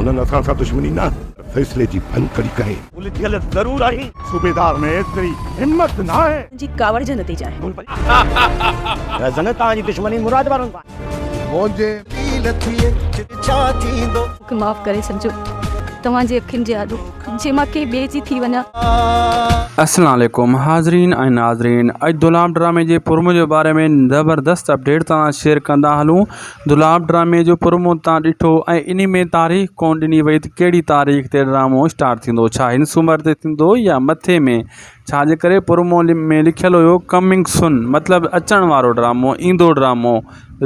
سندن اسان سان دشمني نه آهي. فيصلي جي ڀڃڪڙي ڪري. الجهيل ضرور آهين. صوبيدار ۾ ايتري همت ناهي. جي ڪاوڙ جا نتيجا آهن. رهزن توهان جي دشمني مراد وارن سان. منهنجي. پيل ٿئي ڇا ٿيندو. مون کي معاف ڪري ڇڏجو. توهان جي اکين جي آڏو جي مان ڪنهن ٻئي جي ٿي وڃان. السلام عليڪم حاضرين ۽ ناظرين اڄ دولاب ڊرامي جي پرومو جي باري ۾ زبردست اپڊيٽ توهان شيئر ڪندا هلون دولاب ڊرامي جو پرومو تان ڏٺو ۽ انهي ۾ تاريخ ڪون ڏني وئي ته ڪهڙي تاريخ تي ڊرامو اسٽارٽ ٿيندو ڇا هن سومر تي ٿيندو يا مٿي ۾ ڇا جي ڪري پرومو ۾ لکيل هيو ڪمنگ سن مطلب اچڻ وارو ڊرامو ايندو ڊرامو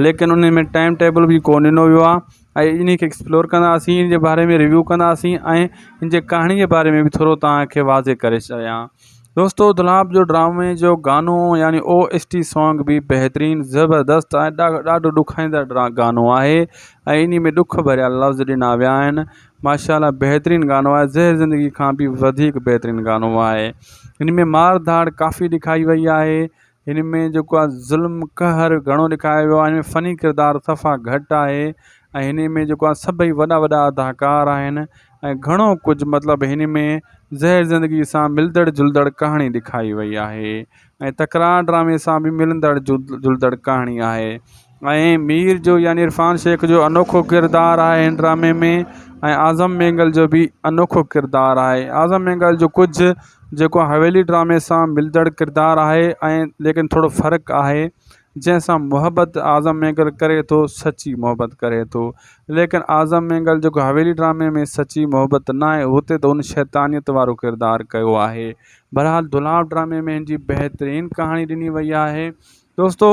ليڪن انهي ۾ ٽائيم ٽيبل به ڪون ڏنو ويو آهي ۽ انهي کي ايڪسپلور ڪنداسين ان جي باري ۾ ريويو ڪنداسين ۽ ان جي ڪهاڻي جي باري ۾ به ٿورو توهان کي واضح ڪري ڇڏيان دوستو دولاب جو ڊرامي جو گانو يعني او ايس ٽي سانگ به بهترين زبردست ۽ ڏاڍو ڏکائيندڙ گانو آهي ۽ انهي ۾ ڏک ڀريا لفظ ڏنا ويا آهن ماشاء الله بهترين گانو آهي زهر زندگي کان به وڌيڪ بهترين گانو آهي ان ۾ مار ڌاڙ ڪافي ڏکائي وئي آهي هن ۾ جيڪو آهي ظلم قهر گهڻو ڏيکاريو ويو آهي هن ۾ فني ڪردار صفا گهٽ آهي ۽ هن ۾ جيڪو آهي سڀئي وڏا وڏا اداڪار آهن ۽ گهڻو ڪجهه مطلب هن ۾ زهر زندگي سان ملندڙ جلندڙ ڪهاڻي ڏيکاري وئي آهي ۽ تڪرار ڊرامي سان به ملندڙ جلندڙ ڪهاڻي آهي ۽ مير جو يعني عرفان شيخ جو انوکو ڪردار آهي هن ڊرامي ۾ ۽ اعظم مينگل جو به انوکو ڪردار آهي اعظم مينگل جو ڪجهه جيڪو حويلي ڊرامي سان ملندڙ ڪردار آهي ۽ ليڪن ٿورو فرق آهي جنهن سان محبت اعظم مينگل ڪري ٿو سچي محبت ڪري ٿو ليڪن اعظم مينگل جيڪو حويلي ڊرامي ۾ سچي محبت ناهي هتي ته هن شيطانيت وارو ڪردار ڪيو آهي بهرحال دولاب ڊرامي ۾ هن جي بهترين ڪهاڻي ڏني وئي آهي دوستو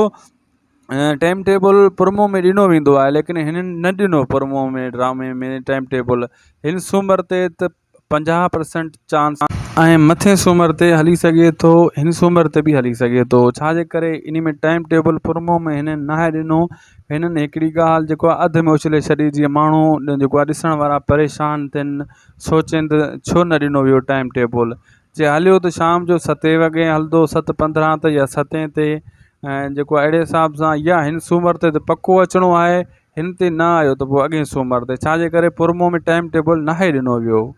ٽائيم ٽيبل پرومو ۾ ڏنو ويندو آهي ليڪن هنن نه ڏنو پرومو ۾ ڊرامي ۾ ٽائيم ٽيبل هن سومر تي ته 50 پرسنٽ چانس ۽ مٿين سومر تي هلي سگهي ٿو هن سومر تي به هلي سگهي ٿو ڇا جي ڪري ان ۾ ٽائيم ٽيبل پرومو ۾ هنن ناهي ڏنو هنن هڪڙي ڳالهه جيڪو آهي اڌ ۾ اڇلي ڇڏي جيئن ماڻهو جيڪو آهي ڏسڻ وارا پريشان ٿين سوچين ته ڇو نه ڏنو ويو ٽائيم ٽيبل جي هليو ته شام جو ستين وڳي هلندو ست پندرهن تي يا ستين تي ۽ جيڪو اهڙي حساب سان يا هن سومر تي ته پڪو اچڻو آهي هن تي نه آيو ته پوء اڳئين سومر تي ڇا جي ڪري پرمو ۾ ٽائيم ٽيبل ناهي ڏنو ويو.